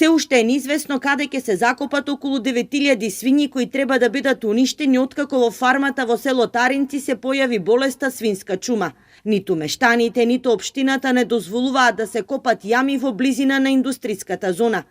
Се уште е неизвестно каде ќе се закопат околу 9000 свињи кои треба да бидат уништени откако во фармата во село Таринци се појави болеста свинска чума. Ниту мештаните, ниту општината не дозволуваат да се копат јами во близина на индустриската зона.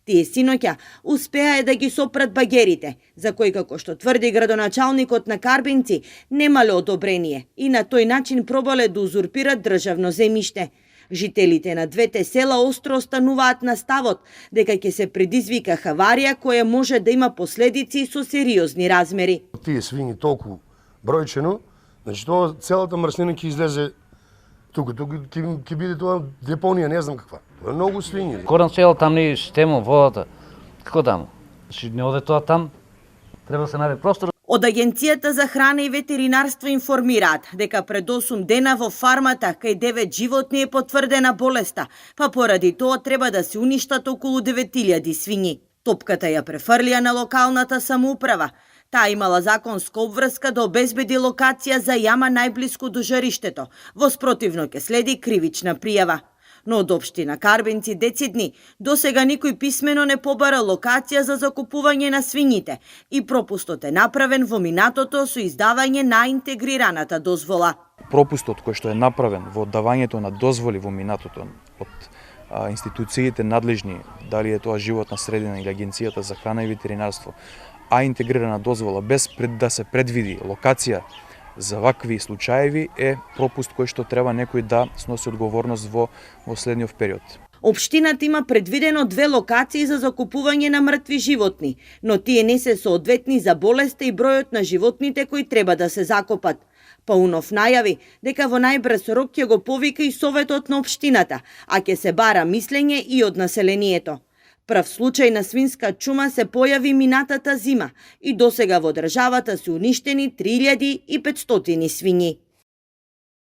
Тие синоќа успеа да ги сопрат багерите, за кои, како што тврди градоначалникот на Карбинци, немале одобрение и на тој начин пробале да узурпират државно земјиште. Жителите на двете села остро остануваат на ставот дека ќе се предизвика хаварија која може да има последици со сериозни размери. Тие свињи толку бројчено, значи тоа целата мрснина ќе излезе туку ќе биде тоа депонија, не знам каква. Тоа е многу свињи. Коран сел там не система водата. Како таму? Значи не оде тоа там. Треба да се најде простор. Од Агенцијата за храна и ветеринарство информираат дека пред 8 дена во фармата кај 9 животни е потврдена болеста, па поради тоа треба да се уништат околу 9000 свињи. Топката ја префрлија на локалната самоуправа. Таа имала законска обврска да обезбеди локација за јама најблиску до жариштето. Во спротивно ќе следи кривична пријава. Но од општина Карбинци децидни, досега никој писмено не побара локација за закупување на свињите и пропустот е направен во минатото со издавање на интегрираната дозвола. Пропустот кој што е направен во давањето на дозволи во минатото од институциите надлежни, дали е тоа животна средина или Агенцијата за храна и ветеринарство, а интегрирана дозвола без да се предвиди локација за вакви случаеви е пропуст кој што треба некој да сноси одговорност во следниот период. Општината има предвидено 2 локации за закупување на мртви животни, но тие не се соодветни за болеста и бројот на животните кои треба да се закопат. Паунов најави дека во најбрз рок ќе го повика и советот на општината, а ќе се бара мислење и од населението. Прв случај на свинска чума се појави минатата зима и досега во државата се уништени 3500 свињи.